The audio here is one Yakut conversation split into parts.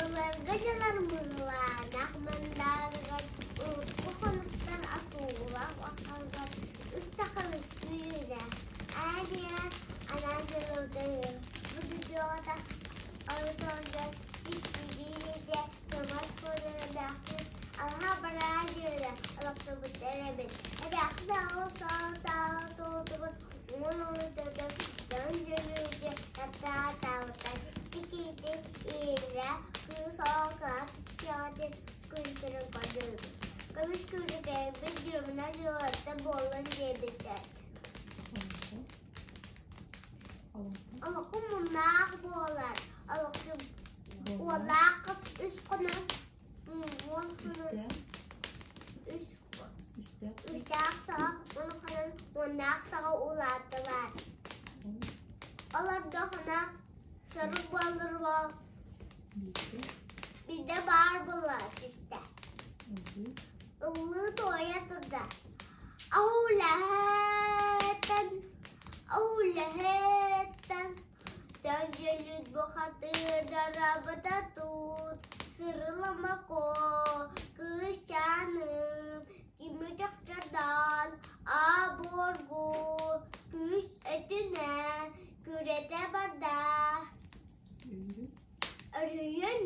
Былыргы дьылар мыылаанах мандаарыгар урукку хонуктар атуулах ахалгар үс сахалы күүрэ Аадиа анаан дьылыгы бу дьоҕота оротоонго ситтибииридэ томас куолардаахсыт алха бараа дьиэлэ олохтубуттар эбит. Эбээхсин аҕыл саал туолтугун уон уон дьон дьөлүүгэ таптаатаабыттар. Иккити иирэ кыыс оҕо кылаас киэҕэтин күнтэрин көрдөрбүт. Көмүс күүрүкэйбит дьырымына дьылатта буоллун диэбиттэр. Олоххо муннаах буолар. Олохчу уоллаах үс хонон уон хонон үс үстээх саҕа уон хонон уоннаах саҕа улааттылар. Олордохуна сорук буоллар уол биирдэ баар буола түстэ. Ыллыы туойа турда. Аулаһыттан, аулаһыттан, Тönчөлүт бухатыырдарабыта тут, Сырыламако, кыысчааным, Тимир чахчардаан, аа-буоргу, Күүс өтүнэн күрэтэ барда. Өрүйэн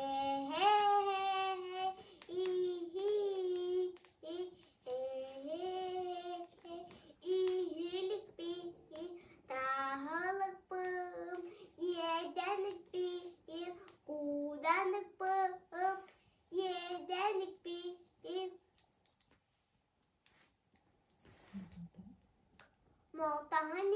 Эһэ-һэ-һэ, иһи-и, эһэ-һэ-һэ, иһиликпин, таһылыкпын, иэдэникпин, кууданикпын, иэдэникпин. Молтаһын.